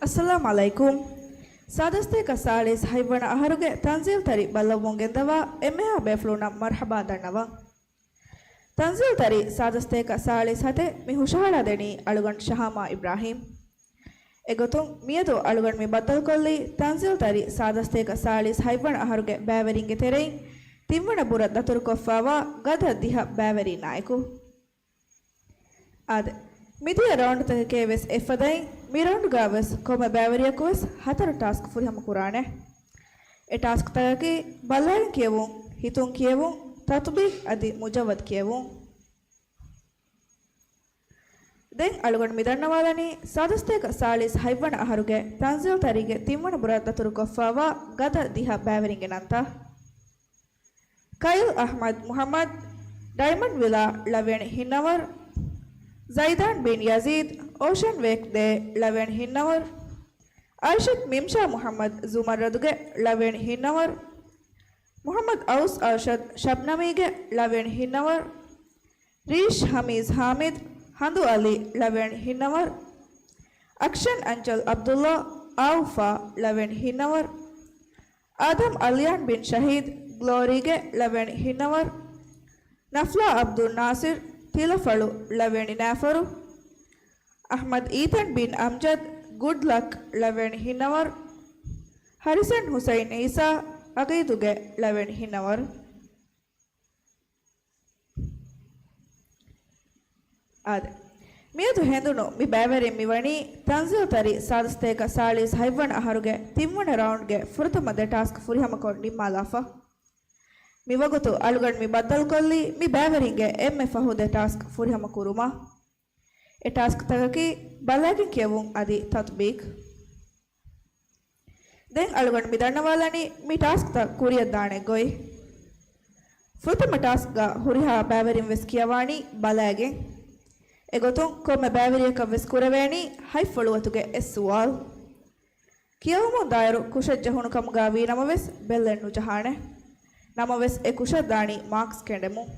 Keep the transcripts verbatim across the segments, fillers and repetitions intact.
އައްސަލާމް ޢަލައިކުމް. ސާދަސްތޭކަ ސާޅީސް ހަތްވަނަ އަހަރުގެ ތަންޒީލްތަރި ބައްލަވަމުން ގެންދަވާ އެންމެހާ ބޭފުޅުންނަށް މަރްޙަބާ ދަންނަވަން. ތަންޒީލްތަރި ސާދަސްތޭކަ ސާޅީސް ހަތެއް މި ހުށަހަޅާދެނީ އަޅުގަނޑު ޝަހާމާ އިބްރާހީމް. އެގޮތުން މިއަދު އަޅުގަނޑު މި ބައްދަލުކޮށްލީ ތަންޒީލްތަރި ސާދަސްތޭކަ ސާޅީސް ހަތްވަނަ އަހަރުގެ ބައިވެރިންގެ ތެރެއިން ތިންވަނަ ބުރަށް ދަތުރުކޮށްފައިވާ ގަދަ ދިހަ ބައިވެރިންނާއެކު. އާދެ، މިދިޔަ ރައުންޑްތަކެކޭ ވެސް އެއްފަދައިން، މި ރައުންޑްގަ ވެސް ކޮންމެ ބައިވެރިޔަކު ވެސް ހަތަރު ޓާސްކް ފުރިހަމަ ކުރާނެ. އެ ޓާސްކްތަކަކީ ބަލާގެން ކިޔެވުން، ހިތުން ކިޔެވުން، ތަތުބީގް އަދި މުޖައްވަދު ކިޔެވުން. ދެން އަޅުގަނޑު މި ދަންނަވާލަނީ ސާދަސްތޭކަ ސާޅީސް ހަތްވަނަ އަހަރުގެ ތަންޒީލްތަރީގެ ތިންވަނަ ބުރަށް ދަތުރުކޮށްފައިވާ ގަދަ ދިހަ ބައިވެރިންގެ ނަންތައް. ކައިލް އަޙްމަދު މުޙައްމަދު، ޑައިމަންޑް ވިލާ، ޅަވިޔަނި ހިންނަވަރު. ޒައިދާން ބިން ޔަޒީދު، އޯޝަން ވޭކް ދޭ، ޅަވިޔަނި ހިންނަވަރު. އައިޝަތު މިމްޝާ މުޙައްމަދު، ޒުމައްރަދުގެ، ޅަވިޔަނި ހިންނަވަރު. މުޙައްމަދު އައުސް އަރްޝަދު، ޝަބްނަމީގެ، ޅަވިޔަނި ހިންނަވަރު. ރީޝް ހަމީޒް ހާމިދު، ހަނދު އަލީ، ޅަވިޔަނި ހިންނަވަރު. އަކްޝަން އަންޗަލް ޢަބްދުﷲ، އާއުފާ، ޅަވިޔަނި ހިންނަވަރު. އާދަމް އަލްޔާން ބިން ޝަހީދު، ގްލޯރީގެ، ޅަވިޔަނި ހިންނަވަރު. ނަފްލާ ޢަބްދުއް ނާޞިރު، ތިލަފަޅު، ޅަވިޔަނި ނާފަރު. އަޙްމަދު އީތަން ބިން އަމްޖަދު، ގުޑް ލަކް، ޅަވިޔަނި ހިންނަވަރު. ހަރިސަން ހުސައިން ޢީސާ، އަގީދުގެ، ޅަވިޔަނި ހިންނަވަރު. އާދެ، މިއަދު ހެނދުނު މި ބައިވެރިން މިވަނީ ތަންޒީލްތަރި ސާދަސްތޭކަ ސާޅީސް ހަތްވަނަ އަހަރުގެ ތިންވަނަ ރައުންޑްގެ ފުރަތަމަ ދެ ޓާސްކް ފުރިހަމަކޮށް ނިންމާލާފަ. މިވަގުތު އަޅުގަނޑު މި ބައްދަލުކޮށްލީ މި ބައިވެރިންގެ އެންމެ ފަހު ދެ ޓާސްކް ފުރިހަމަ ކުރުމަށް. އެ ޓާސްކްތަކަކީ ބަލާގެން ކިޔެވުން އަދި ތަތުބީގް. ދެން އަޅުގަނޑު މި ދަންނަވާލަނީ މި ޓާސްކްތައް ކުރިއަށް ދާނެ ގޮތް. ފުރަތަމަ ޓާސްކްގަ ހުރިހާ ބައިވެރިން ވެސް ކިޔަވާނީ ބަލާގެން. އެގޮތުން ކޮންމެ ބައިވެރިޔަކަށް ވެސް ކުރެވޭނީ ހަތް ފޮޅުވަތުގެ އެއް ސުވާލު. ކިޔަވަމުން ދާއިރު ކުށަށް ޖެހުނު ކަމުގަ ވީ ނަމަވެސް ބެއްލެއް ނުޖަހާނެ. ނަމަވެސް އެ ކުށަށް ދާނީ މާކްސް ކެނޑެމުން.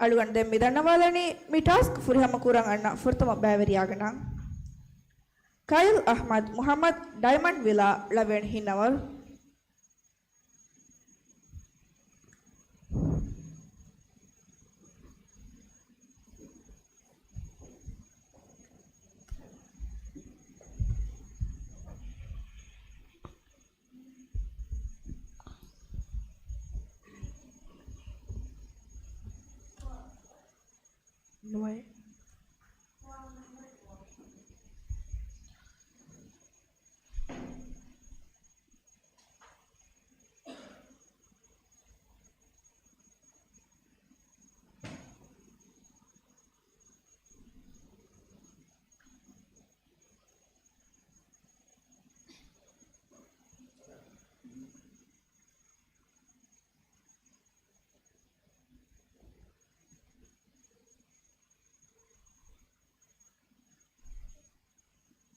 އަޅުގަނޑު ދެން މި ދަންނަވާލަނީ މި ޓާސްކް ފުރިހަމަ ކުރަން އަންނަ ފުރަތަމަ ބައިވެރިޔާގެ ނަން. ކައިލް އަޙްމަދު މުޙައްމަދު، ޑައިމަންޑް ވިލާ، ޅަވިޔަނި ހިންނަވަރު. ނުވައެއް.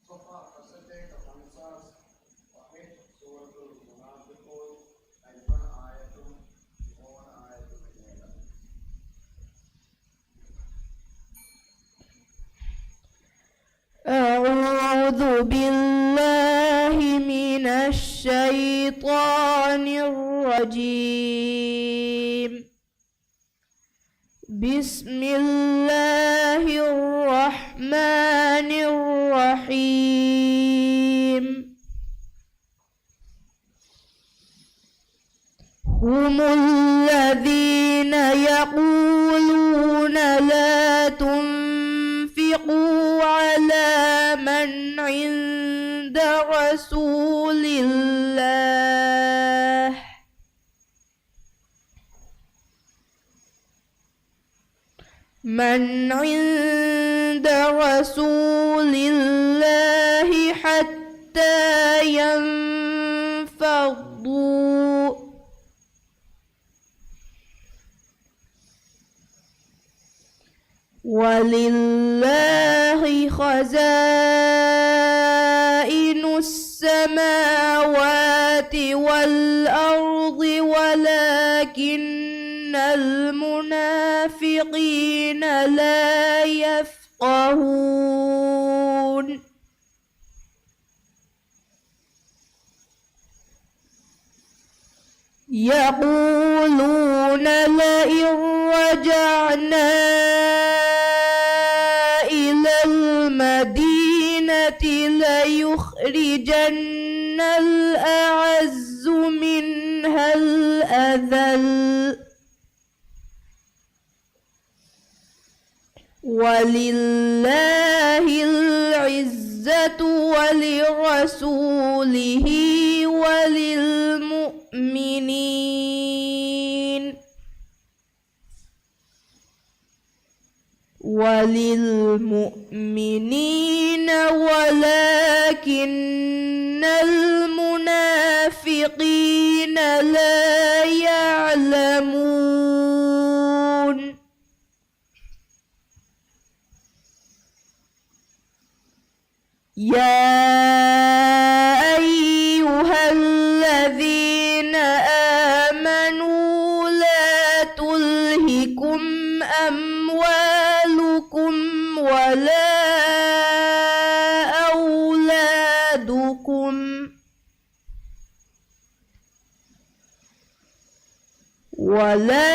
ސޮފާ ފަސްސަތޭކަ ފަންސާސް ފަހެއް ސޫރަތުލް މުނާފިޤޫން ހަތްވަނަ އާޔަތުން ނިމުމުން އާޔަތުގެ ނޭޅަ. أعوذ بالله من الشيطان الرجيم. بسم الله الرحمن الرحيم. هم الذين يقولون لا تنفقوا على من عند رسول الله، من عند رسول الله حتى ينفضوا، ولله خزائن السماوات والأرض ولكن المنافقين لا يفقهون. يفقهون. يقولون لئن رجعنا إلى المدينة ليخرجن الأعز منها الأذل. ولله العزة ولرسوله وللمؤمنين، وللمؤمنين ولكن المنافقين لا يعلمون. يا أيها الذين آمنوا لا تلهكم أموالكم ولا أولادكم ولا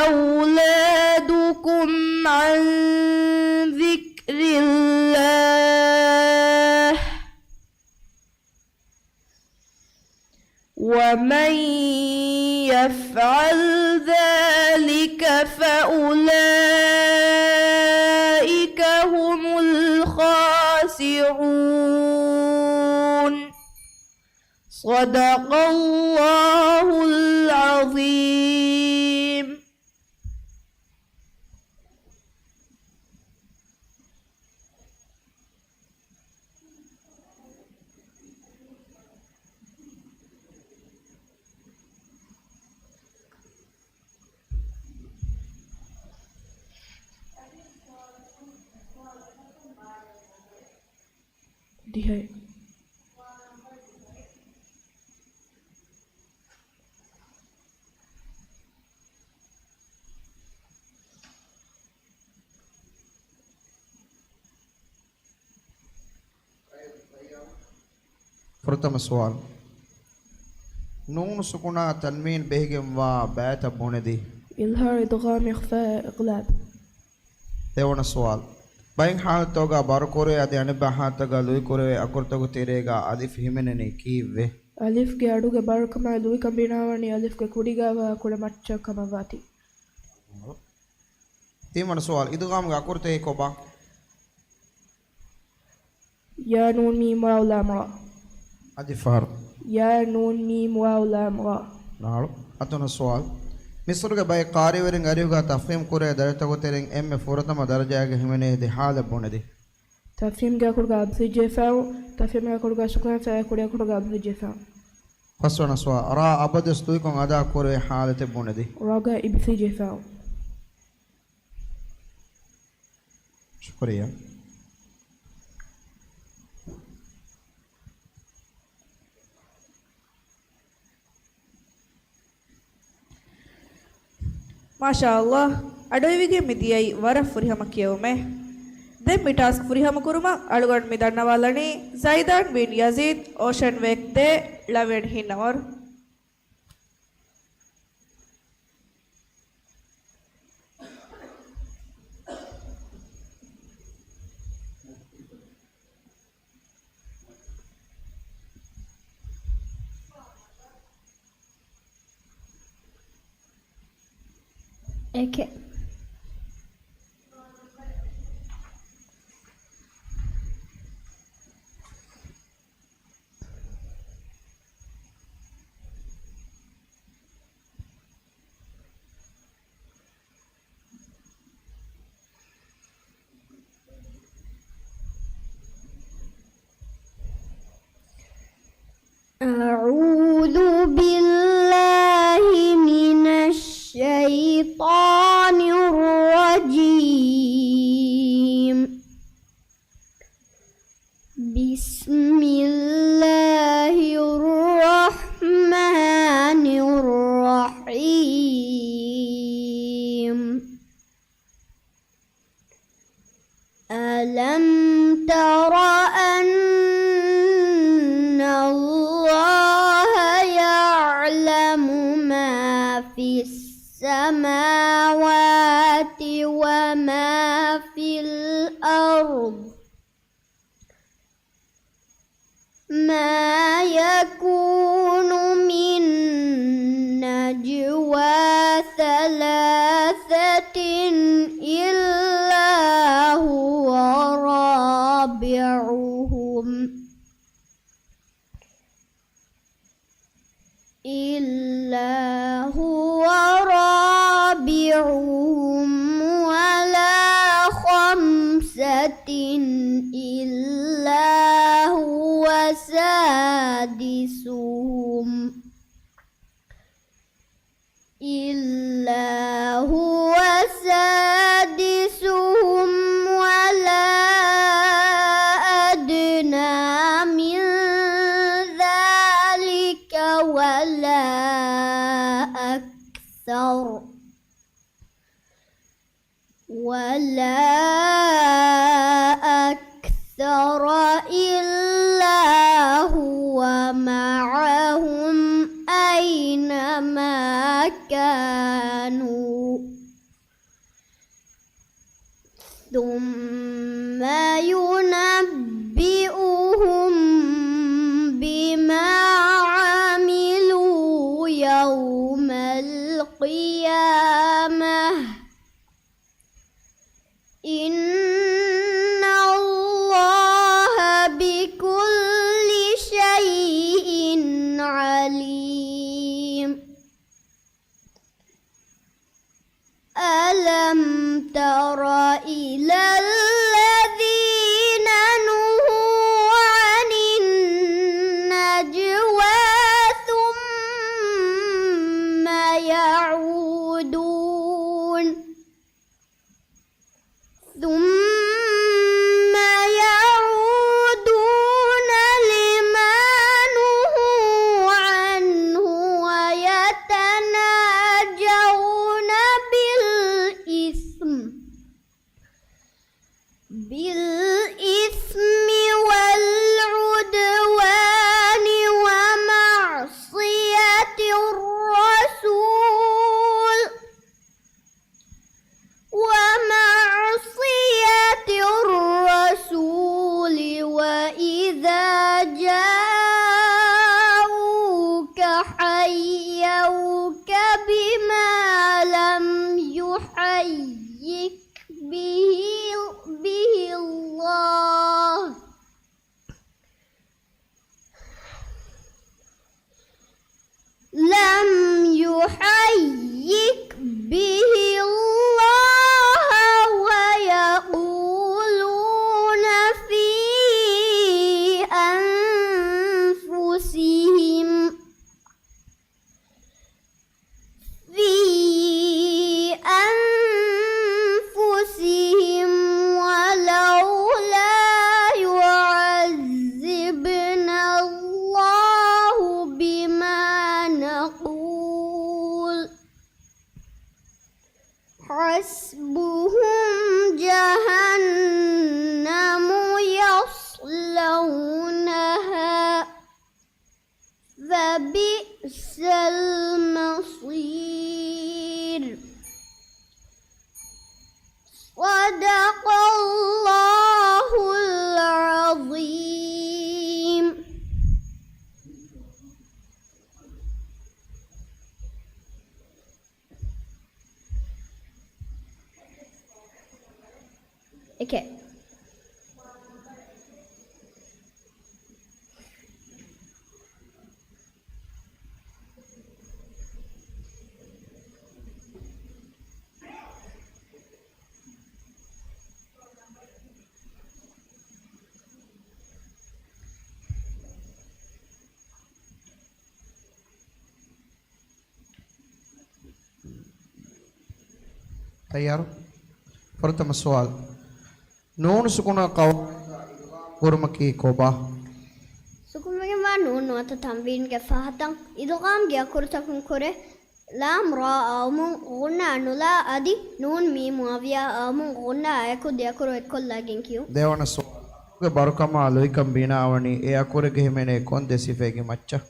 أولادكم عن ذكر الله، ومن يفعل ذلك فأولئك هم الخاسرون. صدق الله العظيم. ދިހައެއް. ފުރަތަމަ ސުވާލު. ނޫނު ސުކުނާ ތަންވީން ބެހިގެންވާ ބައިތައް ބުނެދީ. އިޒްހާރު، އިދްޣާމް، އިޚްފާ، އިޤްލާބް. ދެވަނަ ސުވާލު. ބައެއް ޙާލަތުގަ ބަރުކުރެވޭ އަދި އަނެއްބައި ޙާލަތަކުގަ ލުއިކުރެވޭ އަކުރުތަކުގެ ތެރޭގަ އަލިފް ހިމެނެނީ ކީއްވެ؟ އަލިފްގެ އަޑުގެ ބަރުކަމާއި ލުއިކަން ބިނާވަނީ އަލިފްގެ ކުޑިގައިވާ ކުޑަ މައްޗަށް ކަމަށްވާތީ. ތިންވަނަ ސުވާލު. އިދްޣާމްގެ އަކުރުތަކީ ކޮބާ؟ ޔާ ނޫން މީމް ވާވް ލާމް ރާ. އަދި ފަހަރު. ޔާ ނޫން މީމް ވާވް ލާމް ރާ. ނާޅު. ހަތަރުވަނަ ސުވާލު. މިސްރުގެ ބައެއް ޤާރިވެރިންގެ އަރިހުގަ ތަފްހީމް ކުރޭ ދަރިތަކުގެ ތެރެއިން އެންމެ ފުރަތަމަ ދަރަޖައިގަ ހިމެނޭ ދެ ޙާލަތް ބުނެދީ. ތަފްހީމްގެ އަކުރުގަ އަބްލިޖެފާއު، ތަފްހީމްގެ އަކުރުގަ ސުކުން ފައި ކުޑި އަކުރުގަ އަބްލިޖެފާއު. ފަސްވަނަ ސުވާލު. ރާ އަބަދުވެސް ލުއިކޮށް އަދާ ކުރެވޭ ޙާލަތެއް ބުނެދީ. ރާގަ އިބްލިޖެފާއު. ޝުކުރިއްޔާ. މާޝާﷲ، އަޑުއިވިގެން މި ދިޔައީ ވަރަށް ފުރިހަމަ ކިޔެވުމެއް. ދެން މި ޓާސްކް ފުރިހަމަ ކުރުމަށް އަޅުގަނޑު މި ދަންނަވާލަނީ ޒައިދާން ބިން ޔަޒީދް، އޯޝަން ވޭކް ދެ، ޅަވިޔަނި ހިންނަވަރު. އެކެއް. أعوذ بالله من الشيطان الرجيم. بسم الله الرحمن الرحيم. السماوات وما في الأرض. ما يكون من نجوى ثلاثة إلا هو رابعهم، إلا هو رابعهم ولا خمسة إلا هو سادسهم، إلا هو سادسهم ولا أدنى من ذلك ولا أكثر، ولا أكثر إلا هو معهم أينما كانوا، ثم ينبئهم بما عملوا يوم القيامة، إن الله بكل شيء عليم. ألم تر إلى الذين نهوا عن النجوى ثم يعودون، ثم يعودون لما نهوا عنه ويتناجون بالإثم، بالإثم والعدوان ومعصية الرسول، ومعصية الرسول، وإذا جاءوك حيوك بما لم يحيك به، به الله، لم يحيك به الله ويقولون في أنفسهم، في أنفسهم ولولا يعذبنا الله بما نقول، حسبهم جهنم يصلونها، فبئس المصير. صدق الله العظيم. އެކެއް. ތައްޔާރު؟ ފުރަތަމަ ސުވާލު. ނޫނު ސުކުނާ ޤައު ކުރުމަކީ ކޮބާ؟ ސުކުންވެގެންވާ ނޫން ނުވަތަ ތަންވީންގެ ފަހަތަށް އިދްޣާމްގެ އަކުރުތަކުން ކުރެ، ލާމް ރާ އައުމުން ޣުންނާ ނުލާ އަދި ނޫން މީމު އަވިޔާ އައުމުން ޣުންނާ އެކު ދެއަކުރު އެއްކޮށްލައިގެން ކިޔުން. ދެވަނަ ސުވާލު. އަކުރުގެ ބަރުކަމާ ލުއިކަން ބިނާވަނީ އެ އަކުރެއްގެ ހިމެނޭ ކޮން ދެ ސިފައެއްގެ މައްޗަށް؟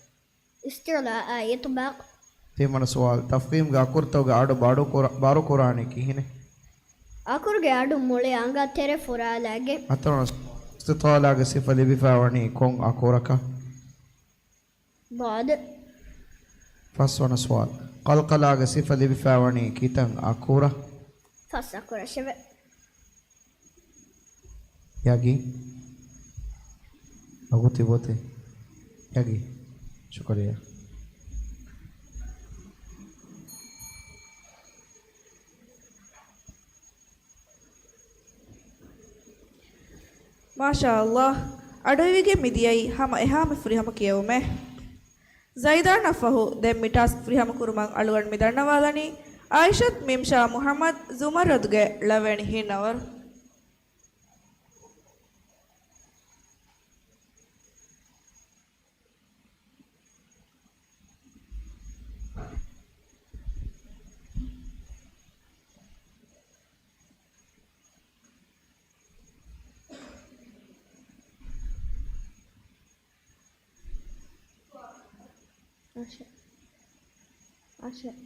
އިސްތިޢުލާ އާ އިޠްބާޤް. ތިންވަނަ ސުވާލު، ތަފްޚީމްގެ އަކުރުތަކުގެ އަޑު ބަރު ކުރ-، ބަރު ކުރާނީ ކިހިނެއް؟ އަކުރުގެ އަޑު މުޅި އަނގަ ތެރެ ފުރާލާގެން. ހަތަރުވަނަ ސުވާލު، އިސްތިޠާލާގެ ސިފަ ލިބިފައިވަނީ ކޮން އަކުރަކަށް؟ ޟާދު. ފަސްވަނަ ސުވާލު، ޤަލްޤަލާގެ ސިފަ ލިބިފައިވަނީ ކިތަން އަކުރަށް؟ ފަސް އަކުރަށެވެ. ޔަގީ. އަގު ތިބޮތެ. ޔަގީ. ޝުކުރިއްޔާ. މާޝާﷲ. އަޑުއިވިގެން މިދިޔައީ ހަމަ އެހާމެ ފުރިހަމަ ކިޔެވުމޭ. ޒައިދާނަށް ފަހު ދެން މި ޓާސްކް ފުރިހަމަ ކުރުމަށް އަޅުގަނޑު މި ދަންނަވާލަނީ އާއިޝަތު މިމްޝާ މުޙައްމަދު ޒުމައްރަދުގެ ޅަވައިނި ހިންނަވަރު. އަށެއް. އަށެއް.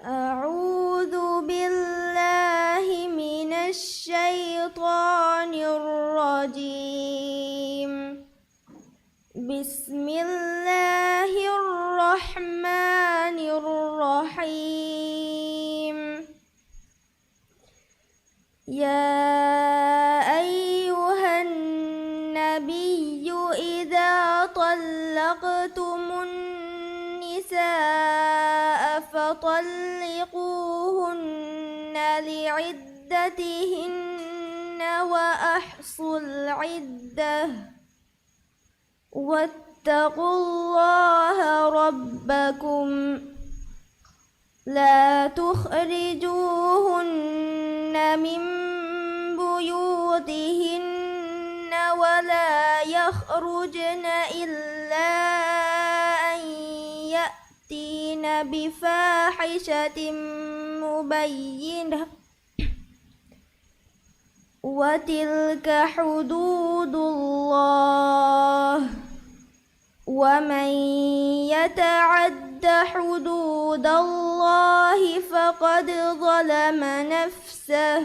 أعوذ بالله من الشيطان الرجيم. بسم الله الرحمن الرحيم. يا أيها النبي إذا طلقتم النساء فطلقوهن لعدتهن وأحصوا العدة واتقوا الله ربكم لا تخرجوهن من بيوتهن ولا يخرجن إلا أن يأتين بفاحشة مبينة وتلك حدود الله ومن يتعد حدود الله فقد ظلم نفسه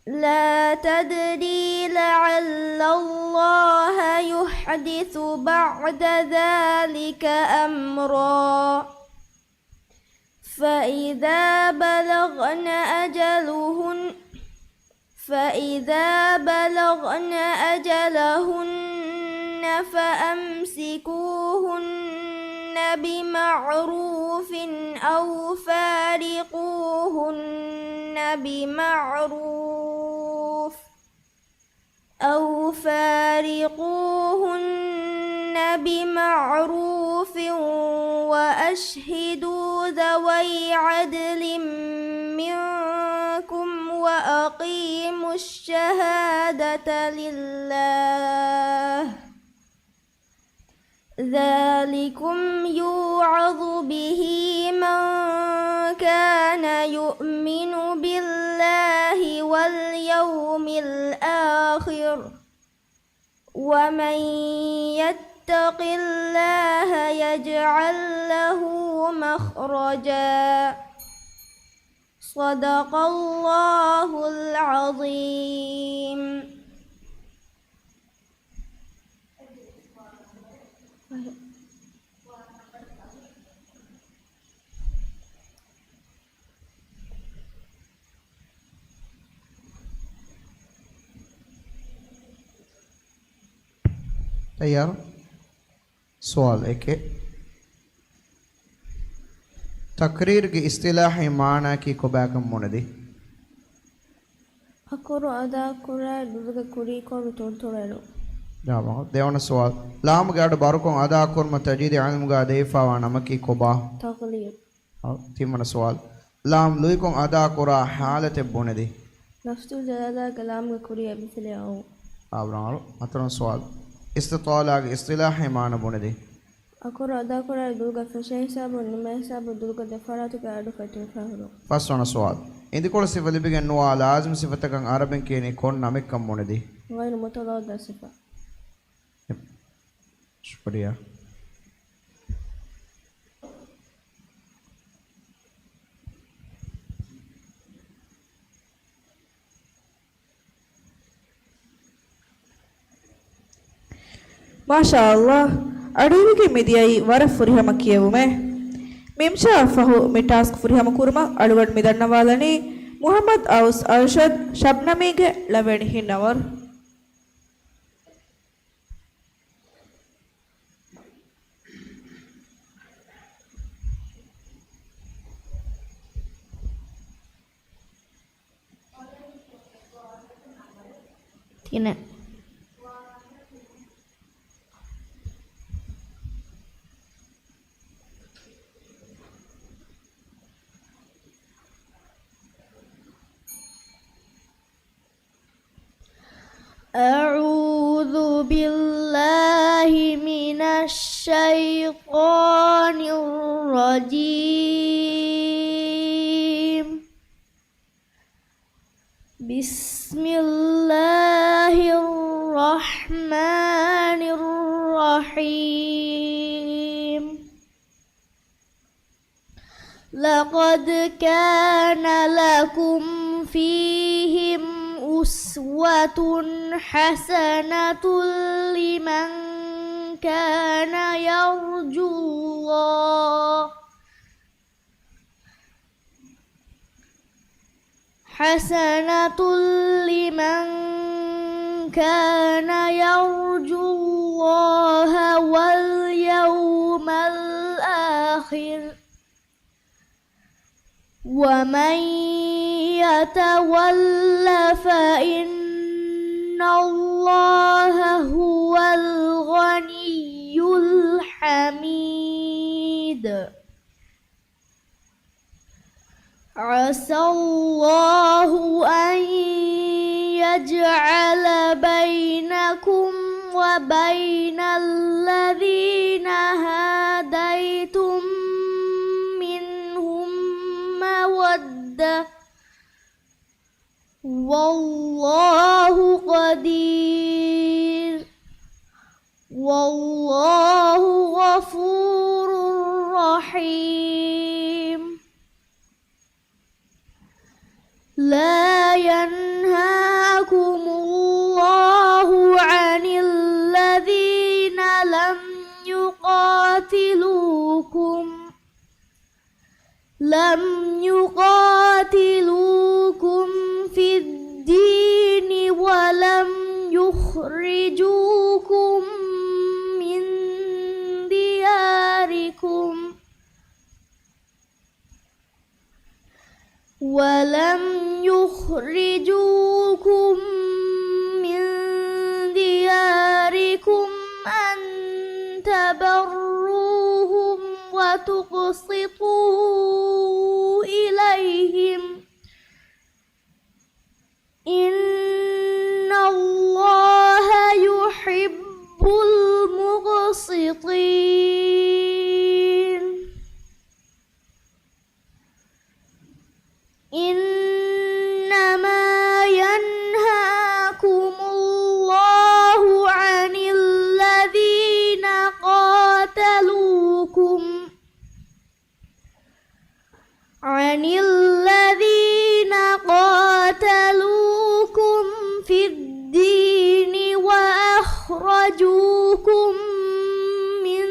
لا تدري لعل الله يحدث بعد ذلك أمرا فإذا بلغن أجلهن فإذا بلغن أجلهن فأمسكوهن بمعروف أو فارقوهن بمعروف أو فارقوهن بمعروف وأشهدوا ذوي عدل منكم وأقيموا الشهادة لله ذلكم يوعظ به من كان يؤمن بالله واليوم الآخر ومن يتق الله يجعل له مخرجا صدق الله العظيم. ތައްޔާރު؟ ސުވާލު އެކެއް. ތަޤްރީރުގެ އިޞްޠިލާޙީ މާނައަކީ ކޮބާކަން ބުނެދީ؟ އަކުރު އަދާކުރާ ނުވަގެ ކުރީކޮޅު ތުންތުނެލު. ޖަވާބު. ދެވަނަ ސުވާލު. ލާމުގެ އަޑު ބަރުކޮށް އަދާކުރުމަށް ތަޖްވީދީ ޢިލްމުގައި ދެވިފައިވާ ނަމަކީ ކޮބާ؟ ތަޤްލީބު. އަ، ތިންވަނަ ސުވާލު. ލާމް ލުއިކޮށް އަދާކުރާ ޙާލަތެއް ބުނެދީ. ލަފްޒުލް ޖަލާލާގެ ލާމުގެ ކުރިޔަށް އެބަފިލޭ އައު. އާ، ބުރަން އަޅު. ހަތަރުން ސުވާލު. އިސްތިޠާލާގެ އިޞްޠިލާޙީ މާނަ ބުނެދޭ. އަކުރު އަދާކުރާ ދުލުގަ ފެށޭ ހިސާބުން ނިމޭ ހިސާބުން ދުލުގަ ދެ ފަރާތުގެ އަޑު ފެތުން ފަހުރު. ފަސްވަނަ ސުވާލު. އިނދިކޮޅު ސިފަ ލިބިގެން ނުވާ ލާޒިމް ސިފަތަކަށް އަރަބިން ކިޔަނީ ކޮން ނަމެއްކަން ބުނެދީ؟ ޣައިރު މުތަޟާއްދަ ސިފަ. ޝުކުރިއްޔާ. މާޝާﷲ، އަޑުއިވިގެން މިދިޔައީ ވަރަށް ފުރިހަމަ ކިޔެވުމެއް. މިމްޝާއަށްފަހު މި ޓާސްކް ފުރިހަމަ ކުރުމަށް އަޅުގަނޑު މިދަންނަވާލަނީ މުޙައްމަދު އައުސް އަރްޝަދް ޝަބްނަމީގެ ޅަވެނި ހިންނަވަރު. ތިނެއް. أعوذ بالله من الشيطان الرجيم. بسم الله الرحمن الرحيم. لقد كان لكم فيهم أسوة حسنة لمن كان يرجو الله، حسنة لمن كان يرجو الله واليوم الآخر، ومن يتول فإن الله هو الغني الحميد. عسى الله أن يجعل بينكم وبين الذين عاديتم منهم مودة، والله قدير، والله غفور رحيم. لا ينهاكم الله عن الذين لم يقاتلوكم لم يقاتلوكم في الدين ولم يخرجوكم من دياركم، ولم يخرجوكم من دياركم أن تبروهم وتقسطوا إليهم، إن الله يحب المقسطين. إنما ينهاكم الله عن الذين قاتلوكم عن الذين قاتلوكم في الدين وأخرجوكم من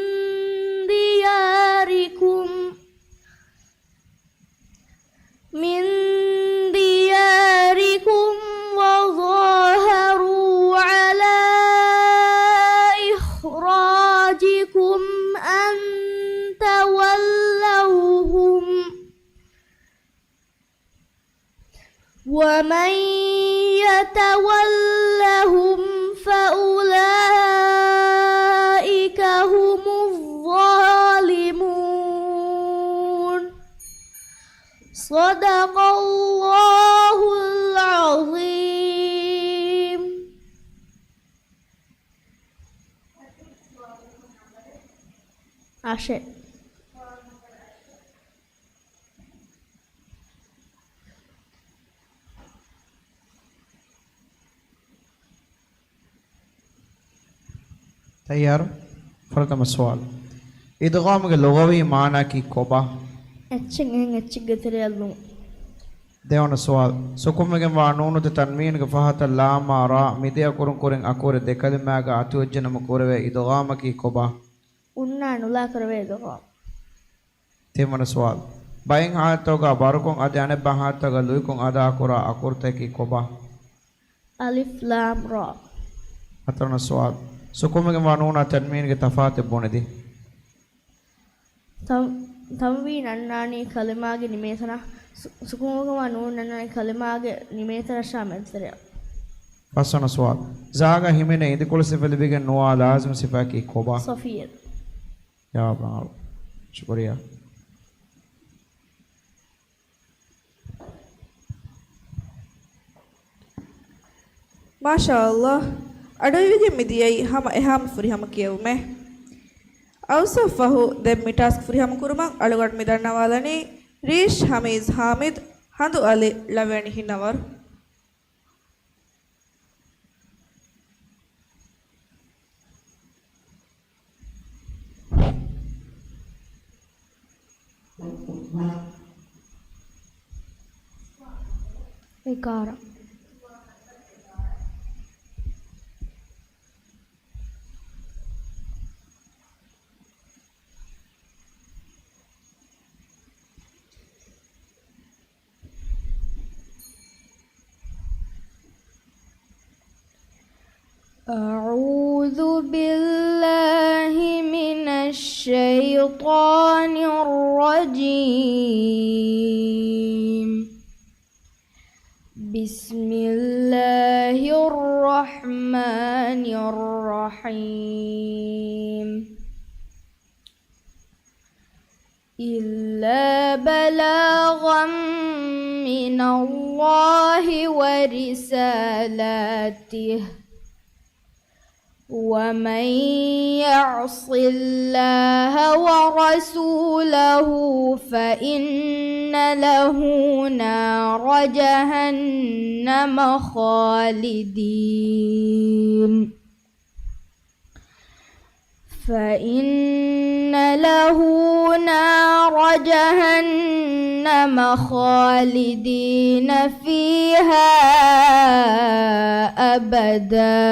دياركم من دياركم وظاهروا على إخراجكم أن تولوهم، ومن يتولهم فأولئك هم الظالمون. صدق الله العظيم. އަށެއް. ތައްޔާރު؟ ފުރަތަމަ ސުވާލު. އިދްޣާމުގެ ލުޣަވީ މާނައަކީ ކޮބާ؟ އެއްޗެއް އެހެން އެއްޗެއްގެ ތެރެއަށް ލުމުން. ދެވަނަ ސުވާލު. ސުކުންވެގެންވާ ނޫނުތެ ތަންވީނުގެ ފަހަތަށް ލާމާ ރާ މި ދެ އަކުރުން ކުރިން އަކުރެއް ދެ ކަލިމާގަ އަތުވެއްޖެނަމަ ކުރެވޭ އިދްޣާމަކީ ކޮބާ؟ އުންނާ ނުލާ ކުރެވޭ އިދްޣާމް. ތިންވަނަ ސުވާލު. ބައެއް ހާލަތުތަކުގަ ބަރުކޮށް އަދި އަނެއްބައި ހާލަތުތަކުގަ ލުއިކޮށް އަދާކުރާ އަކުރުތަކަކީ ކޮބާ؟ އަލިފް ލާމް ރާ. ހަތަރުވަނަ ސުވާލު. ސުކުންވެގެންވާ ނޫނާ ތަންވީނުގެ ތަފާތެއް ބުނެދީ. ތަން-، ތަންވީން އަންނާނީ ކަލިމާގެ ނިމޭތަނަށް، ސު-، ސުކުންވެގެންވާ ނޫން އަންނާނީ ކަލިމާގެ ނިމޭތަނަށާ މެދުތެރެއަށް. ފަސްވަނަ ސުވާލު. ޒާގަ ހިމެނޭ އިނދިކޮޅު ސިފަ ލިބިގެން ނުވާ ލާޒިމް ސިފައަކީ ކޮބާ؟ ސޮފިއްޔަތު. ޖަވާބާ. ޝުކުރިއްޔާ. މާޝާﷲ. އަޑުއިވިގެން މިދިޔައީ ހަމަ އެހާމަ ފުރިހަމަ ކިޔެވުމޭ. އައުސަށް ފަހު ދެން މި ޓާސްކް ފުރިހަމަ ކުރުމަށް އަޅުގަނޑު މި ދަންނަވާލަނީ ރީޝް ހަމީޒް ހާމިދު، ހަނދު އަލި، ޅަވިޔަނި ހިންނަވަރު. އެގާރަ. أعوذ بالله من الشيطان الرجيم. بسم الله الرحمن الرحيم. إلا بلاغا من الله ورسالاته، ومن يعص الله ورسوله فإن له نار جهنم خالدين فإن له نار جهنم خالدين فيها أبدا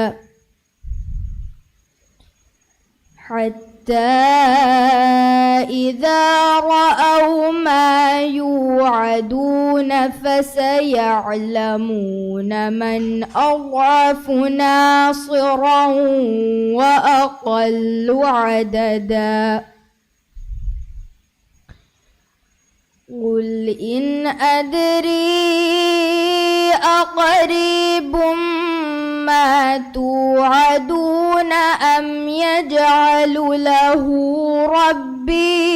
حتى إذا رأوا ما يوعدون فسيعلمون من أضعف ناصرا وأقل عددا. قل إن أدري أقريب ما توعدون أم يجعل له ربي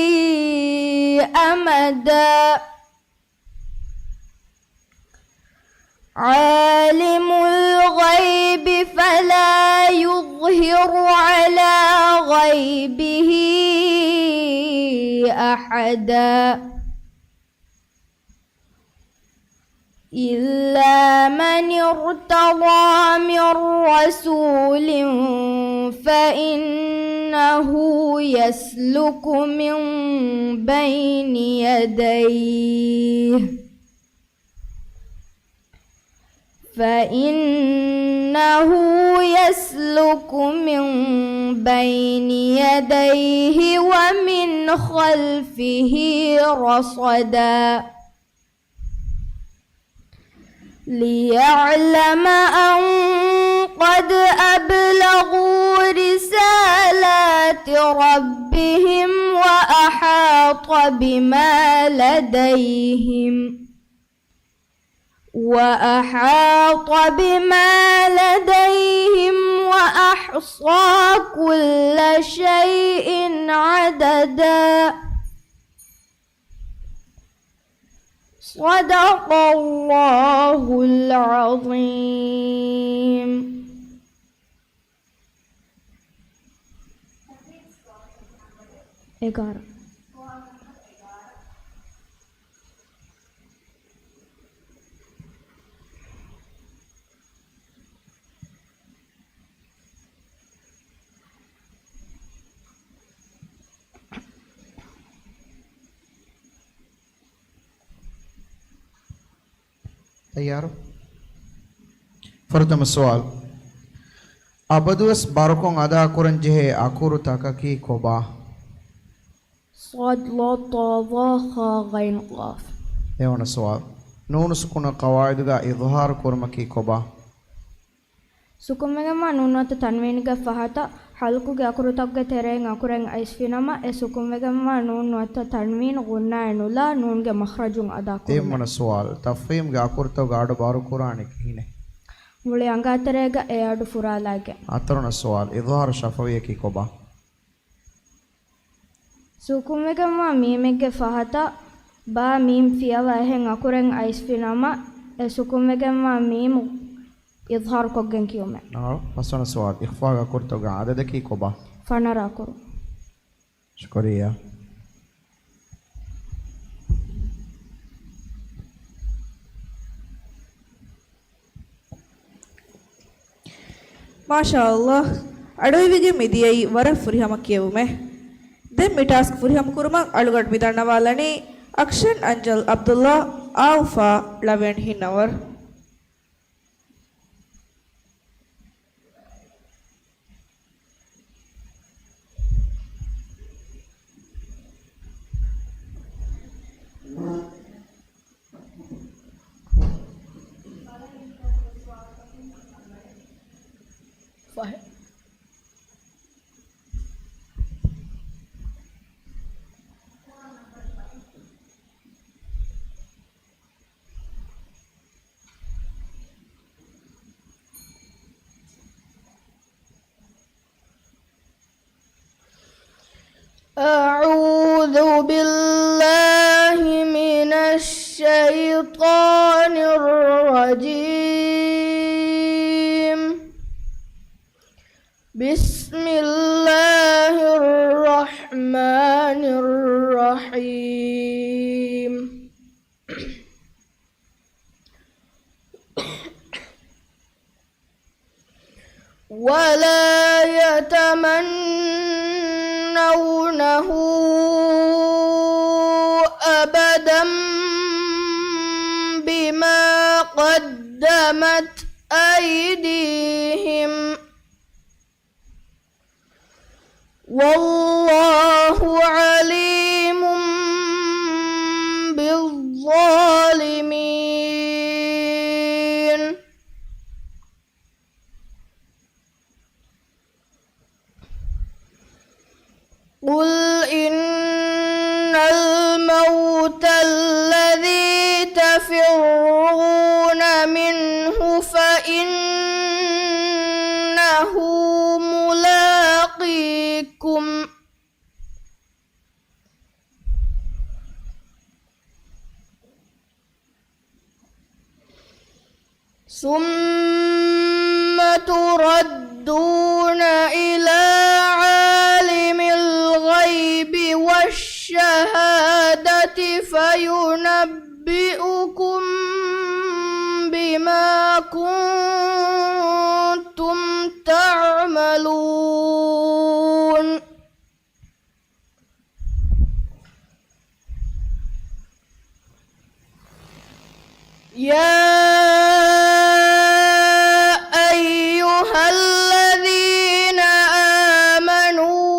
أمدا. عالم الغيب فلا يظهر على غيبه أحدا إلا من ارتضى من رسول فإنه يسلك من بين يديه فإنه يسلك من بين يديه ومن خلفه رصدا ليعلم أن قد أبلغوا رسالات ربهم وأحاط بما لديهم وأحاط بما لديهم وأحصى كل شيء عددا. صدق الله العظيم. އެގާރަ. ތައްޔާރު؟ ފުރަތަމަ ސުވާލު. އަބަދުވެސް ބާރުކޮށް އަދާކުރަން ޖެހޭ އަކުރުތަކަކީ ކޮބާ؟ ޞާދު ޟާ ޠާ ޡާ ޚާ ޣައިނު ޤާފު. ހަތަރުވަނަ ސުވާލު. ނޫނު ސުކޫނު ޤަވާއިދުގަ އިޟްހާރު ކުރުމަކީ ކޮބާ؟ ސުކުންވެގެންވާ ނޫން ނުވަތަ ތަންވީނުގެ ފަހަތަށް ޙަލްޤުގެ އަކުރުތަކުގެ ތެރެއިން އަކުރެއް އައިސްފިނަމަ، އެ ސުކުންވެގެންވާ ނޫން ނުވަތަ ތަންވީނު ޣުންނާއެއް ނުލާ ނޫންގެ މަޚްރަޖުން އަދާކުރުމެވެ. ތިންވަނަ ސުވާލު. ތަފްޚީމްގެ އަކުރުތަކުގެ އަޑު ބާރުކުރާނީ ކިހިނެއް؟ މުޅި އަނގައަށް ތެރޭގަ އެ އަޑު ފުރާލައިގެން. ހަތަރުވަނަ ސުވާލު. އިޟްހާރު ޝަފަވީއަކީ ކޮބާ؟ ސުކުންވެގެންވާ މީމެއްގެ ފަހަތަށް ބާ މީމް ފިޔަވާ އެހެން އަކުރެއް އައިސްފިނަމަ، އެ ސުކުންވެގެންވާ މީމު އިޟްހާރުކޮށްގެން ކިޔުމެވެ. އާ، ފަސްވަނަ ސުވާލު. އިޚްފާގެ އަކުރުތަކުގެ އަދަދަކީ ކޮބާ؟ ފަނަރަ އަކުރު. ޝުކުރިއްޔާ. މާޝާﷲ، އަޑުއިވިގެން މިދިޔައީ ވަރަށް ފުރިހަމަ ކިޔެވުމެއް. ދެން މި ޓާސްކް ފުރިހަމަކުރުމަށް އަޅުގަޑު މި ދަންނަވާލަނީ އަކްޝަން އަންޖަލް ޢަބްދުﷲ އާއުފާ ޅަވެން ހިންނަވަރު. أعوذ بالله من الشيطان الرجيم. بسم الله الرحمن الرحيم. ولا يتمنونه أبدا بما قدمت أيديهم، والله عليم بالظالمين. قل إن الموت الذي تفرون منه فإنه ملاقيكم، ثم تردون إلى عالم الغيب والشهادة فينبئكم بما كنتم تعملون. يا أيها الذين آمنوا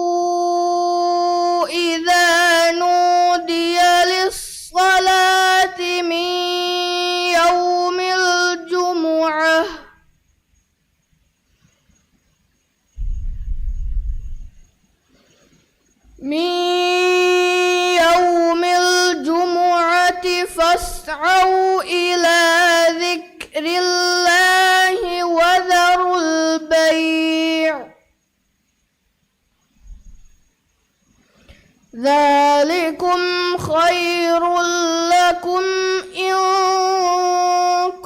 إذا نودي للصلاة من يوم الجمعة من يوم الجمعة فاسعوا إلى ذكر الله وذروا البيع، ذلكم خير لكم إن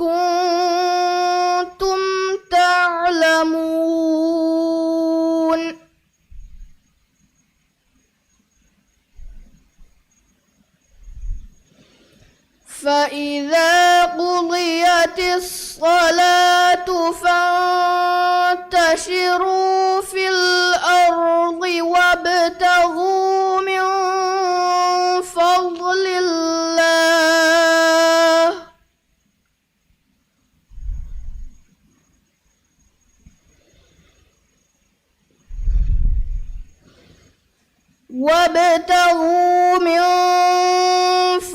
كنتم تعلمون. فإذا قضيت الصلاة فانتشروا في الأرض وابتغوا من فضل الله وابتغوا من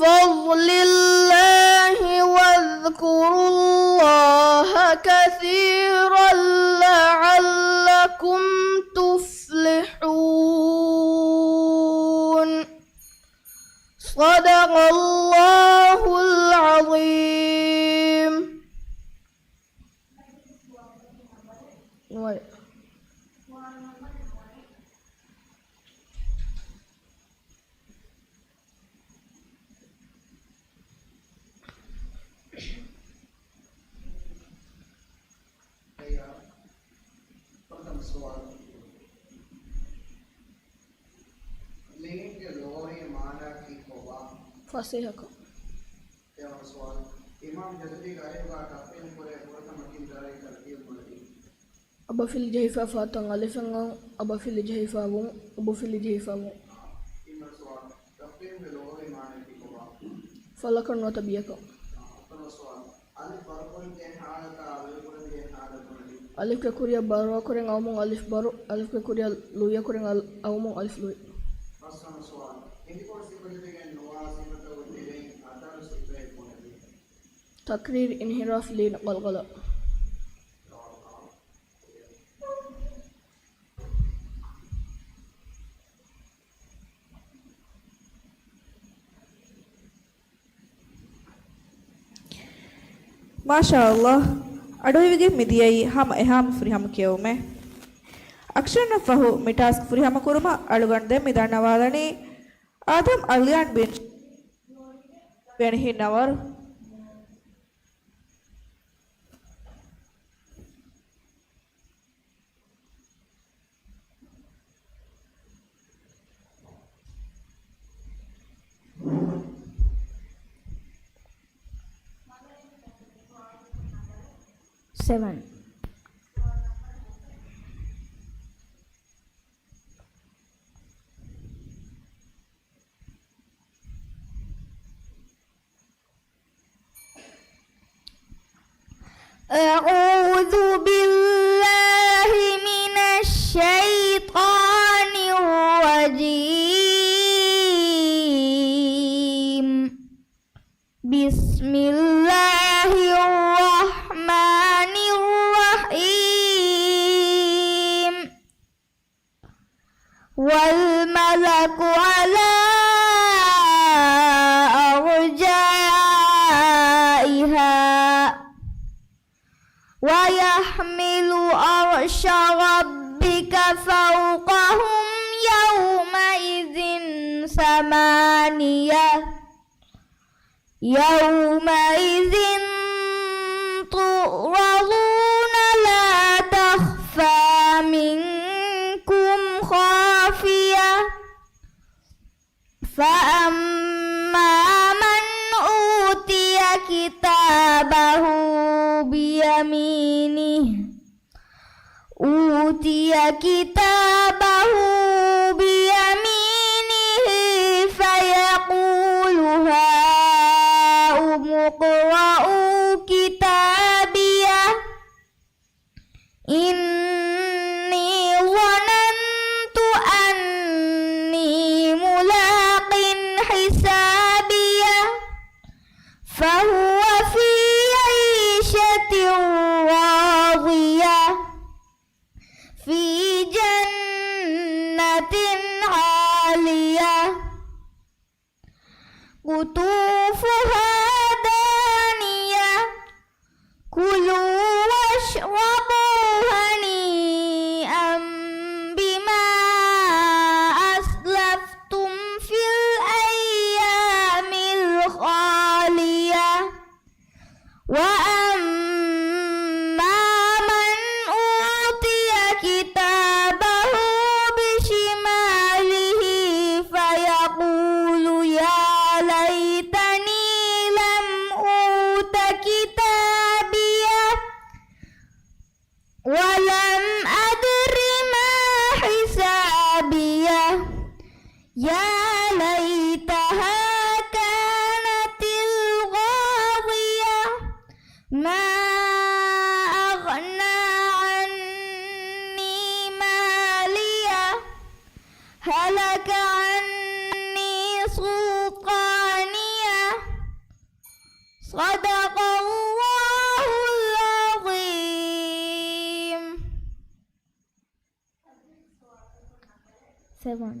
فضل الله واذكروا الله كثيرا لعلكم تفلحون. صدق الله العظيم. ނުވައެއް. ފުރަތަމަ ސުވާލު. މީންގެ ލުޣަވީ މާނައަކީ ކޮބާ؟ ފަސޭހަކަން. ތެރަވަނަ ސުވާލު. އިމާމް ޖަޒުލީގެ އަލިފްގާ ތަފްހީމް ކުރޭ ފުރަތަމަ ތިން ދަރަޖަ ތަރުތީބު ކުރެވި. އަބަފިލި ޖެހިފާ ފަހަތަށް އަލިފެއް އައުން، އަބަފިލި ޖެހިފާ ވުން، އުބުފިލި ޖެހިފާ ވުން. ތިންވަނަ ސުވާލު. ތަފްހީމްގެ ލުޣަވީ މާނައަކީ ކޮބާ؟ ފަލަކަށް ނުވަތަ ބިޔަކަށް. ހަތަރުވަނަ ސުވާލު. އަލިފް ބަރުކުރަންޖެހޭ ހާލަތާ ލުއިކުރަންޖެހޭ ހާލަތު ބުނެދީ. އަލިފްގެ ކުރިއަށް ބަރުވާކުރެން އައުމުން އަލިފް ބަރު، އަލިފްގެ ކުރިއަށް ލުއިއަކުރެން އަލް-، އައުމުން އަލިފް ލުއި. ފަސްވަނަ ސުވާލު. ހިނދިކޮޅު ސިފަ ލިބިގެން ނުވާ ސިފަތަކުގެ ތެރެއިން ހަތަރު ސިފައެއް ބުނެދީ. ތަކްރީރު، އިންހިރާފް، ލީން، ގަލްގަލާ. މާޝާﷲ. އަޑުއިވިގެން މިދިޔައީ ހަމަ އެހާމު ފުރިހަމަ ކިޔެވުމޭ. އަކްޝަންއަށް ފަހު މި ޓާސްކް ފުރިހަމަ ކުރުމަށް އަޅުގަނޑު ދެން މި ދަންނަވާލަނީ އާދަމް އަލްޔާން ބިން ވެނިހިންނަވަރު. ސެވަން. أعوذ بالله من الشيطان الرجيم. بسم الله الرحمن الرحيم. والملك على أرجائها ويحمل عرش ربك فوقهم يومئذ ثمانية. يومئذ تعرضون لا تخفى منكم خافية. فأما من أوتي كتابه بيمينه أوتي كتابه بيمينه فيقول هاؤم اقرءوا كتابيه إني ظننت أني ملاق حسابيه فهو في عيشة راضية في جنة عالية قطوفها دانية كلوا واشربوا هنيئا بما أسلفتم في الأيام الخالية وأما من أوتي كتابه بشماله فيقول يا ليتني لم لك عني سلطانيه. صدق الله العظيم. Seven.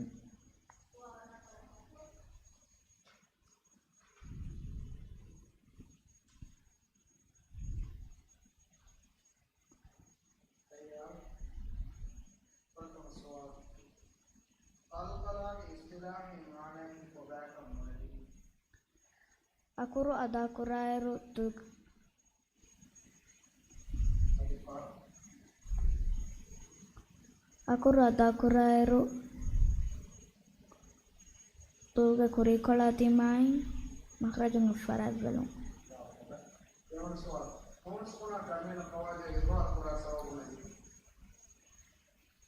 އަލްޤަލާގެ އިޞްޠިލާޙީ މާނައަކީ ކޮބާކަން ބުނެދީ. އަކުރު އަދާކުރާއިރު ދު-، އަކުރު އަދާކުރާއިރު ދުލުގެ ކުރީކޮޅާ ދިމާއިން މަޚްރަޖުން އެއްފަރާތްވެލުން.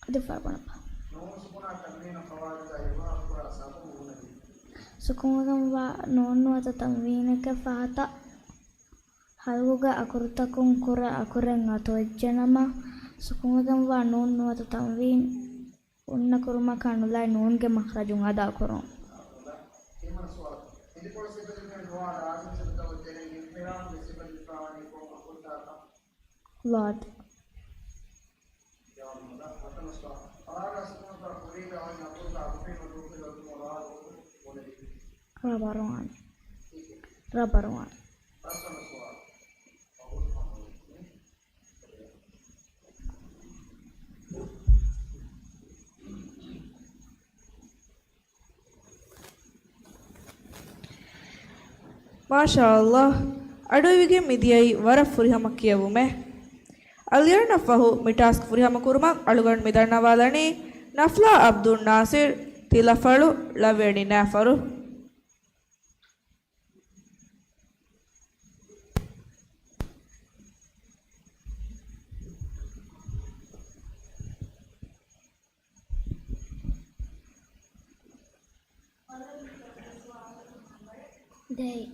އަދި ފަރުބަނަބަ. ސުކުންވެގެންވާ ނޫން ނުވަތަ ތަންވީނެކޭ ފަހަތަށް ހަލްގުގެ އަކުރުތަކުން ކުރެ އަކުރެއް އަތުވެއްޖެނަމަ، ސުކުންވެގެންވާ ނޫން ނުވަތަ ތަންވީން އުންނަ ކުރުމަކާ ނުލައި ނޫންގެ މަޚްރަޖުން އަދާކުރުން. ޟާދު. ރަބަރުވާން. ރަބަރުވާން. މާޝާﷲ، އަޑުއިވިގެން މިދިޔައީ ވަރަށް ފުރިހަމަ ކިޔެވުމެއް. އަލިޔަރުންނަށް ފަހު މި ޓާސްކް ފުރިހަމަ ކުރުމަށް އަޅުގަނޑު މި ދަންނަވާލަނީ ނަފްލާ އަބްދުއް ނާސިރު، ތިލަފަޅު، ޅަވިޔަނި ނާފަރު. ދެއް.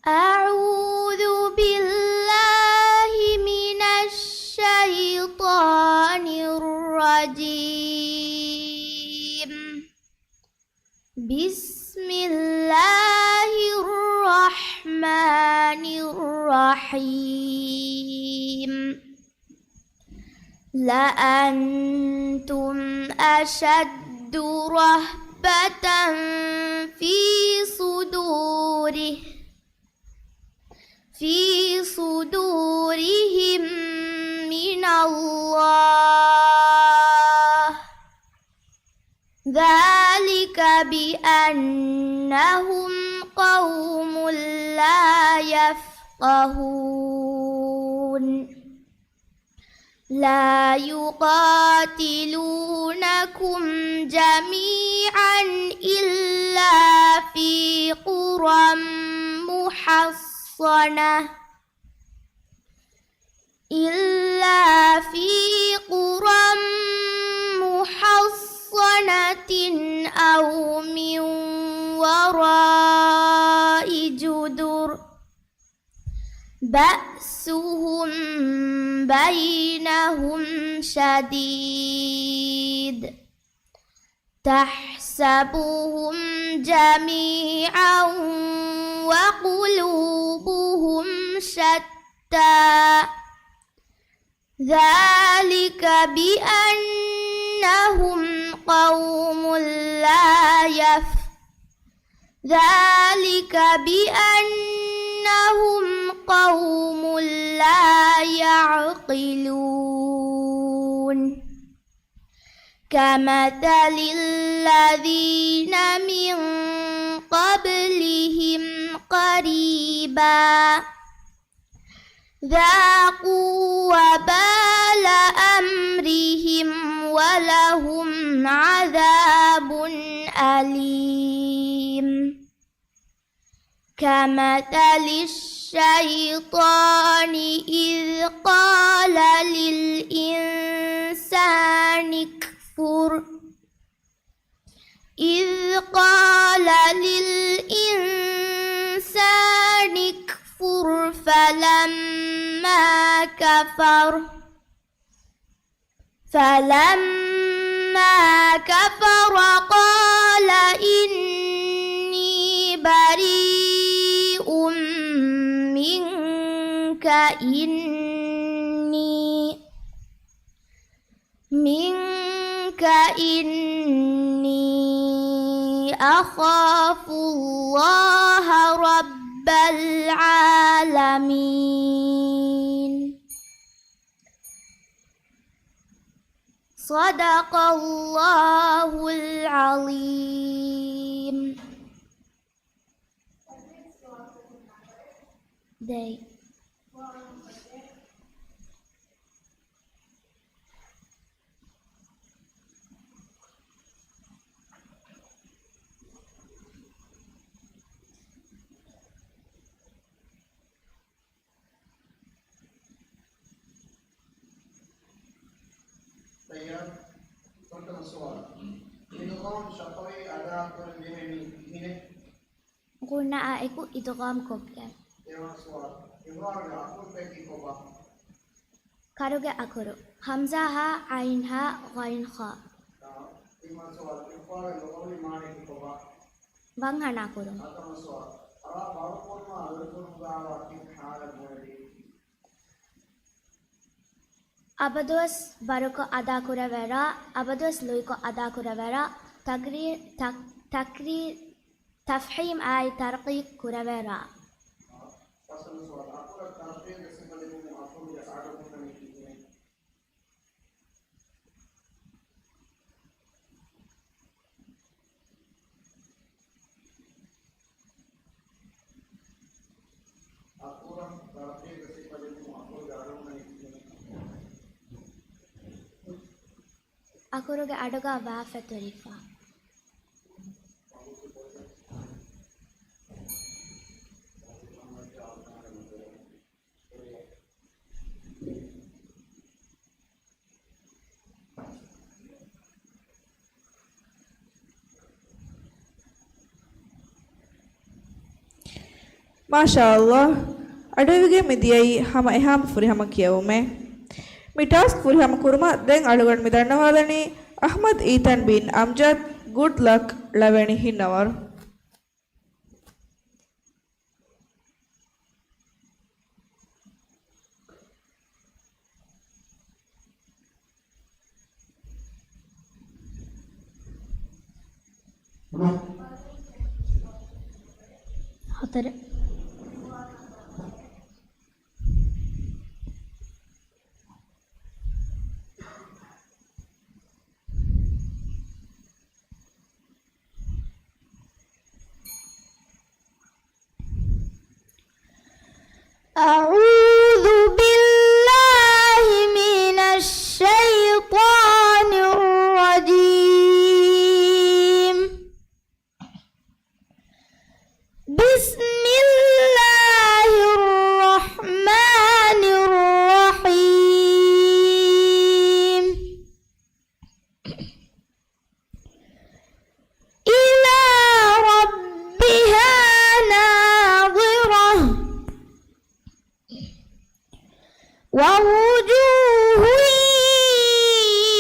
أعوذ بالله من الشيطان الرجيم. بسم الله الرحمن الرحيم. لأنتم أشد رهبة في صدوره، في صدورهم من الله. ذلك بأنهم قوم لا يفقهون. لا يقاتلونكم جميعا إلا في قرى محصنة، إلا في قرى محصنة أو من وراء جدر. بأسهم بينهم شديد. تحسبهم جميعا وقلوبهم شتى. ذلك بأنهم قوم لا يف-، ذلك بأنهم قوم لا يعقلون. كمثل الذين من قبلهم قريبا. ذاقوا وبال أمرهم ولهم عذاب أليم. كمثل الشيطان إذ قال للإنسان اكفر. إذ قال للإنسان اكفر فلما كفر فلما كفر قال إني بريء منك إني منك إني أخاف الله رب العالمين. صدق الله العظيم. ދެއް. ތައްޔާރު. ފުރަތަމަ ސުވާލު. އިދުޣާމް ޝަފަވީ އަދާކުރަން ޖެހޭނީ ކިހިނެއް؟ ޣުންނައާ އެކު އިދުޣާމް ކޮށްގެން. ދެވަނަ ސުވާލު. އިޤްރާރުގެ އަކުރުތަކީ ކޮބާ؟ ކަރުގެ އަކުރު. ހަމްޒާ ހާ، ޢައިން ހާ، ޣައިން ޚާ. ތިންވަނަ ސުވާލު. އިޤްރާރުގެ ލުޣަވީ މާނައަކީ ކޮބާ؟ ވަންހަނާ ކުރުން. ހަތަރުވަނަ ސުވާލު. ރާ ބަރުކުރުމާ ލުއިކުރުމުގައިވާ ކިހިނެއް ޙާލެއް ބުނެދީ؟ އަބަދުވެސް ބަރުކޮށް އަދާކުރެވޭ ރާ، އަބަދުވެސް ލުއިކޮށް އަދާކުރެވޭ ރާ، ތަކްރީ-، ތަކް-، ތަކްރީ-، ތަފްހީމް އާއި ތަރްޤީޤް ކުރެވޭ ރާ. ފަސްވަނަ ސުވާލު. އަކުރަށް ތަރްޤީޤްގެ ސިފަ ލިބުމުން އަކުރުގެ އަޑު ހުންނަނީ ކިހިނެއް؟ އަކުރަށް ތަރްޤީޤްގެ ސިފަ ލިބުމުން އަކުރުގެ އަޑު ހުންނަނީ ކިހިނެއް؟ އަކުރުގެ އަޑުގަ ވާ ފެތުރިފަ. މާޝާﷲ. އަޑުއިވިގެން މި ދިޔައީ ހަމަ އެހާމަ ފުރިހަމަ ކިޔެވުމޭ. މި ޓާސްކް ފުރިހަމަ ކުރުމަށް ދެން އަޅުގަނޑު މި ދަންނަވާލަނީ އަޙްމަދު އީތަން ބިން އަމްޖަދު. ގުޑް ލަކް، ޅަވެނި ހިންނަވަރު. ހަތަރެއް. أعوذ بالله من الشيطان الرجيم. بسم الله الرحمن الرحيم. إلى ربها ناظرة. ووجوه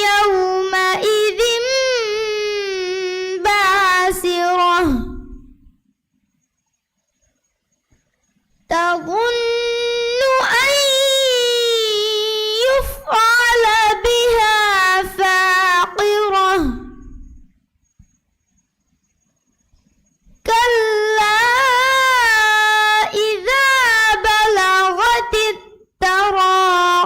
يومئذ باسرة. تظن أن يفعل بها فاقرة. كلا إذا بلغت التراقي.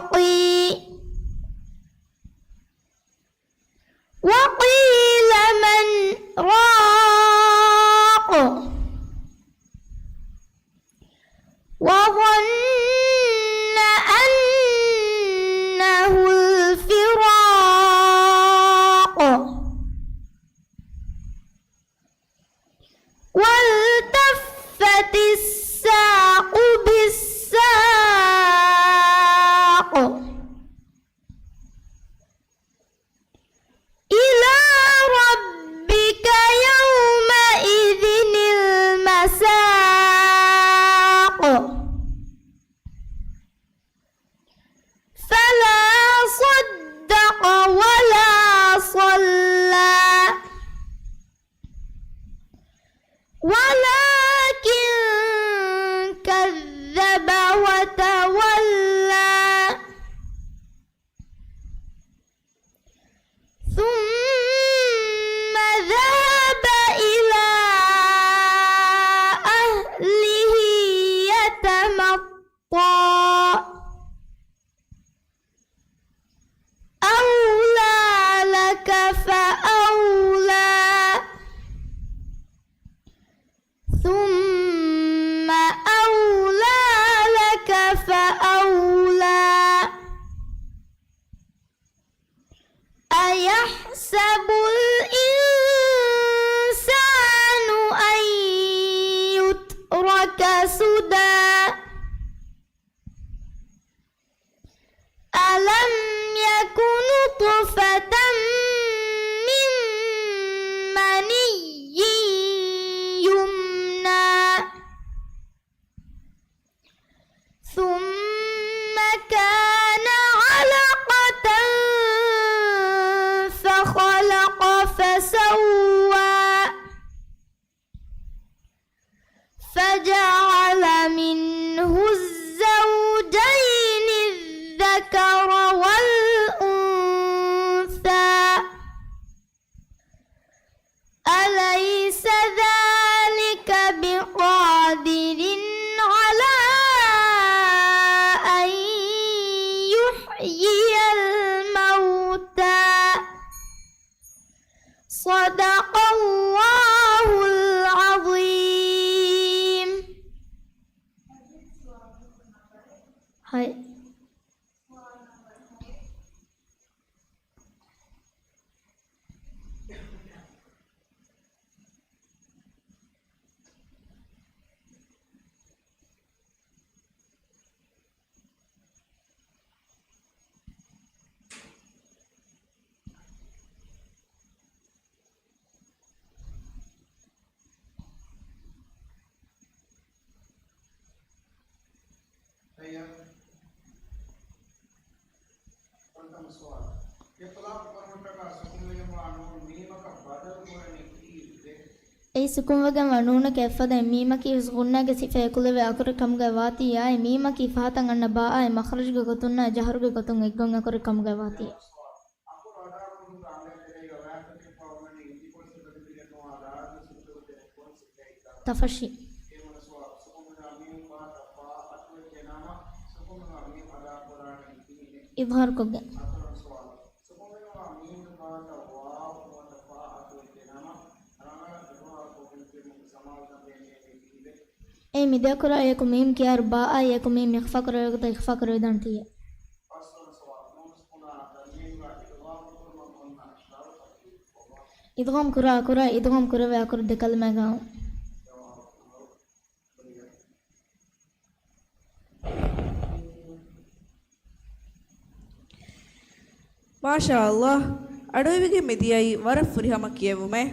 أولى. أيحسب الإنسان أن يترك سدى. ألم يك نطفة من مني يمنى. ثم كان علقة فخلق فسوى. فجعل منه الزوجين الذكر والأنثى. أليس ذلك بقادر على أن يحيي الموتى. صدق الله العظيم. ހަތް. އެއް ސުވާލު. އިޠްލާޤު ކުރުމަށްޓަކާ ސުކުންވެގެންވާ ނޫން މީމަކަށް ބަދަލު ކުރަނީ ކީއްވެ؟ އެއީ ސުކުންވެގެންވާ ނޫނަކަށް އެއްފަދައިން މީމަކީ ހުސް ޣުންނާގެ ސިފައެއް ކުލެވޭ އަކުރެއް ކަމުގައި ވާތީއާއި، މީމަކީ ފަހަތަށް އަންނަ ބާއާއި، މަޚްރަޖުގެ ގޮތުންނާއި، ޖަހުރުގެ ގޮތުން އެއްގޮތް އަކުރެއް ކަމުގައި ވާތީ. ތަފަށި. އިޒްހާރުކޮށްގެން. އެ މި ދެ އަކުރާއި އެކު މީމް ކިޔާއިރު ބާއާއި އެކު މީމް އިޚްފާކުރެވޭ ގޮތަށް އިޚްފާކުރެވިދާނެތީ. އިދްޣާމް ކުރާ އަކުރާ އިދްޣާމް ކުރެވޭ އަކުރު ދެ ކަލިމައިގައި. މާޝާﷲ. އަޑުއިވިގެން މިދިޔައީ ވަރަށް ފުރިހަމަ ކިޔެވުމެއް.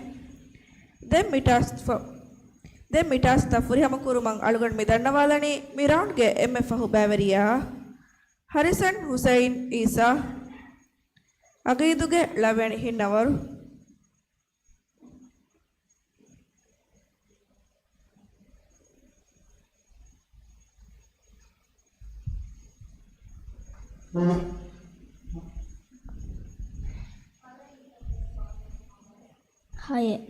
ދެން މި ޓާސްކް ފަ-، ދެން މި ޓާސްކްތައް ފުރިހަމަ ކުރުމަށް އަޅުގަނޑު މި ދަންނަވާލަނީ މި ރައުންޑްގެ އެންމެ ފަހު ބައިވެރިޔާ ހަރިސަން ހުސައިން އީސާ، އަގީދުގެ ޅަވެނި ހިންނަވަރު. ހައެއް.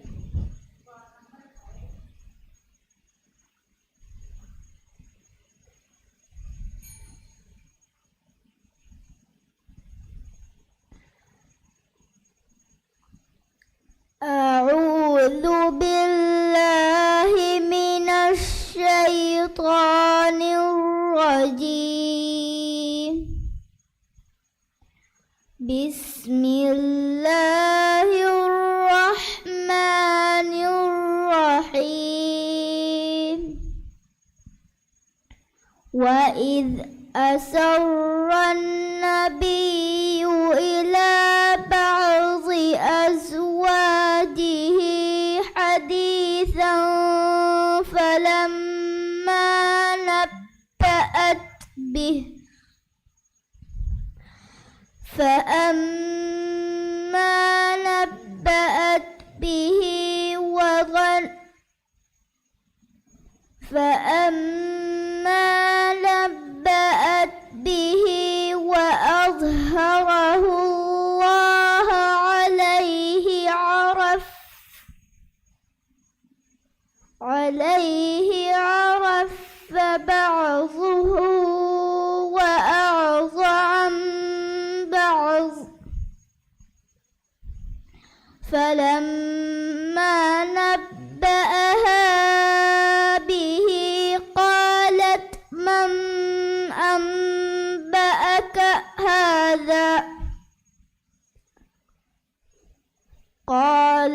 أعوذ بالله من الشيطان الرجيم. بسم الله الرحمن الرحيم. وإذ أسر النبي إلى بعض أزواجه حديثا فلما نبأت به، فأما نبأت به وظن فأما نبأت به وأظهره الله عليه عرف، عليه عرف بعضه وأعرض عن بعض. فلما نبأها به قالت من أنبأك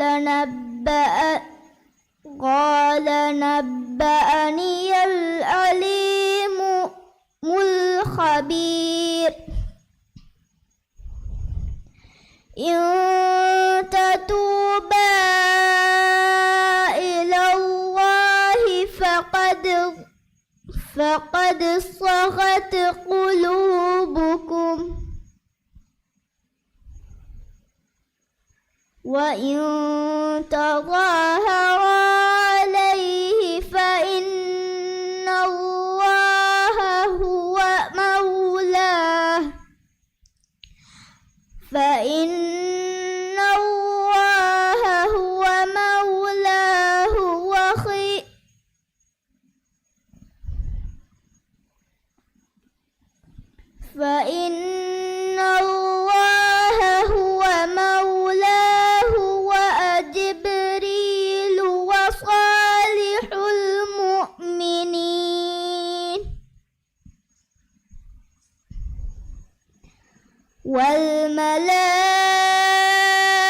نبأ-، قال نبأني العليم الخبير. إن تتوبا إلى الله فقد، فقد صغت قلوبكم، وإن تظاهرا عليه فإن الله هو مولاه، فإن الله هو مولاه وخي-، فإن الله هو مولاه وجبريل وصالح المؤمنين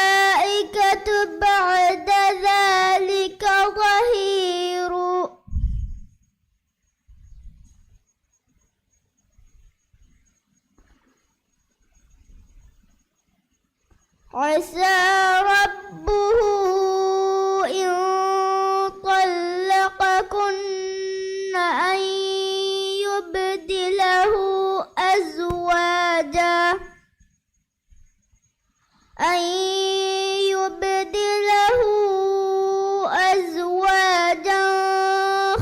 والملائكة بعد ذلك ظهير. عسى ربه إن طلقكن أن يبدله أزواجا، أن يبدله أزواجا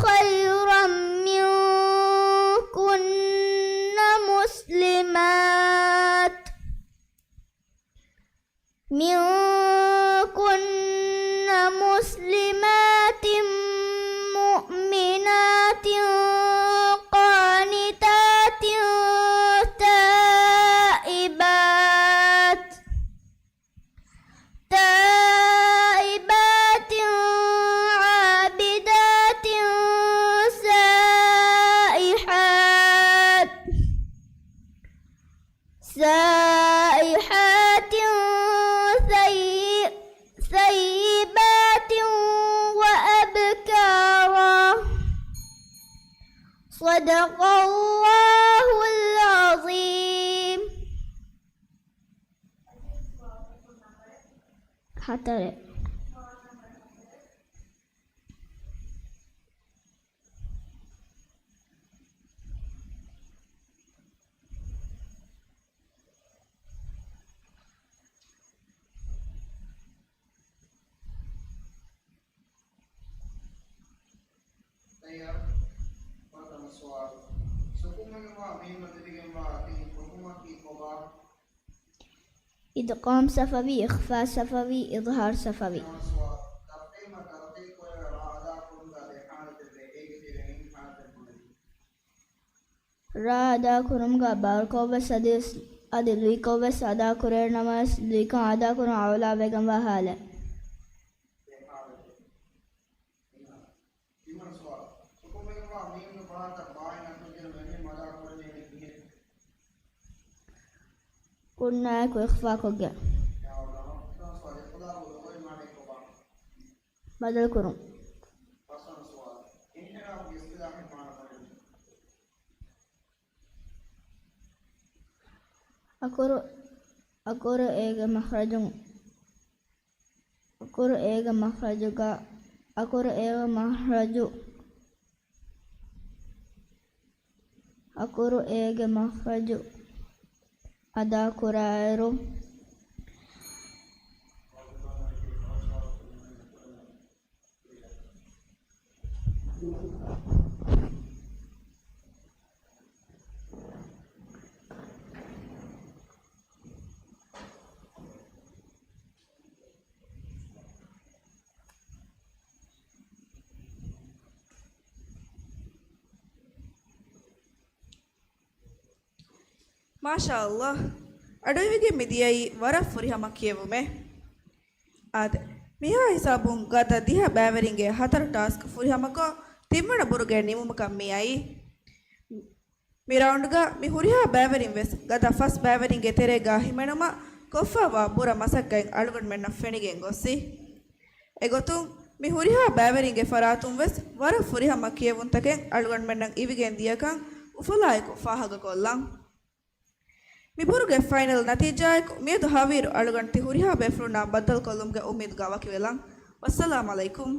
خيرا منكن مسلمات، منكن مسلمات مؤمنات قانتات تائبات، تائبات عابدات سائحات، سائحات ثي-، ثيبات وأبكارا. صدق الله العظيم. ހަތަރެއް. ތައްޔާރު. ފުރަތަމަ ސުވާލު. ސުކުމެގެންވާ މީނުން ލިބިގެންވާ ތިން ހުކުމަކީ ކޮބާ؟ އިދްޣާމް ސަފަވީ، އިޚްފާ ސަފަވީ، އިޒްހާރު ސަފަވީ. ސުވާލު. ތަފްޚީމަށް ތަރުޤީޤުވެ ރާ އަދާކުރުމުގަ ދެ ޙާލަތެއްވޭ. އޭގެ ތެރެއިން އެންމެ ޙާލަތެއް ބުނެލި. ރާ އަދާކުރުމުގަ ބާރުކޮށްވެސް އަދިވެސް އަދި ލުއިކޮށްވެސް އަދާކުރެވޭނަމަވެސް، ލުއިކަން އަދާކުރުން އައުލާވެގެންވާ ޙާލެއް. ތިންވަނަ ސުވާލު. ސުކުމެގެންވާ މީނުން ފަހަތަށް ބާއިން އަތުގެން އެމީން އަދާކުރަނީ ކިހިނެއް؟ ކުންނާއެކު އިޚްފާކޮށްގެން. ބަދަލުކުރުން. އަކުރު، އަކުރު އޭގެ މަޚްރަޖު، އަކުރު އޭގެ މަޚްރަޖުގަ، އަކުރު އޭގެ މަޚްރަޖު، އަކުރު އޭގެ މަޚްރަޖު އަދާކުރާއިރު، މާޝާﷲ. އަޑުއިވިގެން މިދިޔައީ ވަރަށް ފުރިހަމަ ކިޔެވުމެއް. އާދެ، މިހާ ހިސާބުން ގަދަ ދިހަ ބައިވެރިންގެ ހަތަރު ޓާސްކް ފުރިހަމަކޮށް، ތިންވަނަ ބުރުގެ ނިމުމަކަށް މިއައީ. މި ރައުންޑްގަ މި ހުރިހާ ބައިވެރިން ވެސް ގަދަ ފަސް ބައިވެރިންގެ ތެރޭގަ ހިމެނުމަށް ކޮށްފައިވާ ބުރަ މަސައްކަތް އަޅުގަނޑުމެންނަށް ފެނިގެން ގޮއްސި. އެގޮތުން މި ހުރިހާ ބައިވެރިންގެ ފަރާތުން ވެސް ވަރަށް ފުރިހަމަ ކިޔެވުންތަކެއް އަޅުގަނޑުމެންނަށް އިވިގެން ދިޔަކަން އުފަލާއެކު ފާހަގަކޮށްލަން. މިބުރުގެ ފައިނަލް ނަތީޖާއެކު މިއަދު ހަވީރު އަޅުގަނޑު ތި ހުރިހާ ބޭފުޅުންނާ ބައްދަލުކޮށްލުމުގެ އުއްމީދުގަ ވަކިވެލަން. ވައްސަލާމް އަލައިކުމް.